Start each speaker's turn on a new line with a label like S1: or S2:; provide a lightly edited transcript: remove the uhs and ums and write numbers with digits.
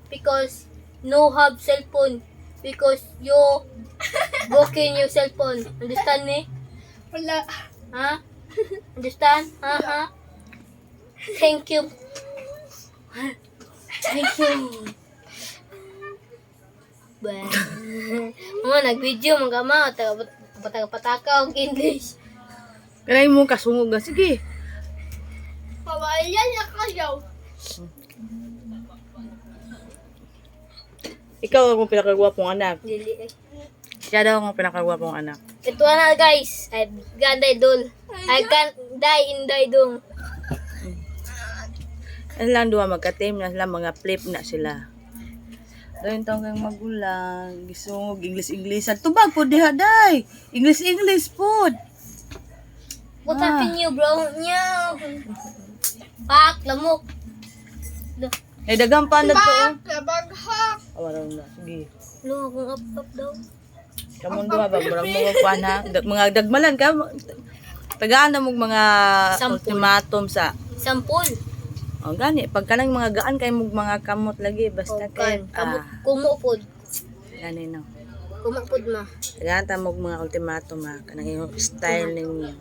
S1: Because no have cell phone. Because you broken your cell phone. Understand me?
S2: Wala.
S1: Ha? Understand? Ha ha? Thank you. Thank you. Ba. Mga nag-video mga ma, taga pataka og English.
S3: Kanay mo kasungog na. Sige.
S2: Pawayan na kayo.
S3: Ikaw ang pinakagwapong anak.
S1: Dili eh.
S3: Siya daw ang pinakagwapong anak.
S1: Ito na, guys. I can't die dol. I can't die in die dong.
S3: Ano lang duha, magka-team na sila, mga flip na sila. Dayon taong kang magulang, gisungog, English-Englishan. Tubag po diha, day! English-English pod!
S1: What
S3: Ah.
S1: happened you, bro? Nyaw. Pak, lamok.
S3: Eh, dagang pa na to, oh.
S2: Labaghak.
S3: Awaraw na, sige.
S1: Lo, akong up up daw.
S3: Kamon duha ba, murag mga kuan ha. Mga dagmalan ka, tagaan na mong mga
S1: Sampol.
S3: ultimatum sa
S1: Sampol.
S3: Oh, gani, pagka nang mga gaan kay mong mga kamot lagi, basta
S1: Oh,
S3: kay,
S1: kan. Kamot,
S3: ah,
S1: kumupod.
S3: gani no.
S1: Kumupod ma.
S3: Tagaan ta mong mga ultimatum ha, kanang iyong style ninyo.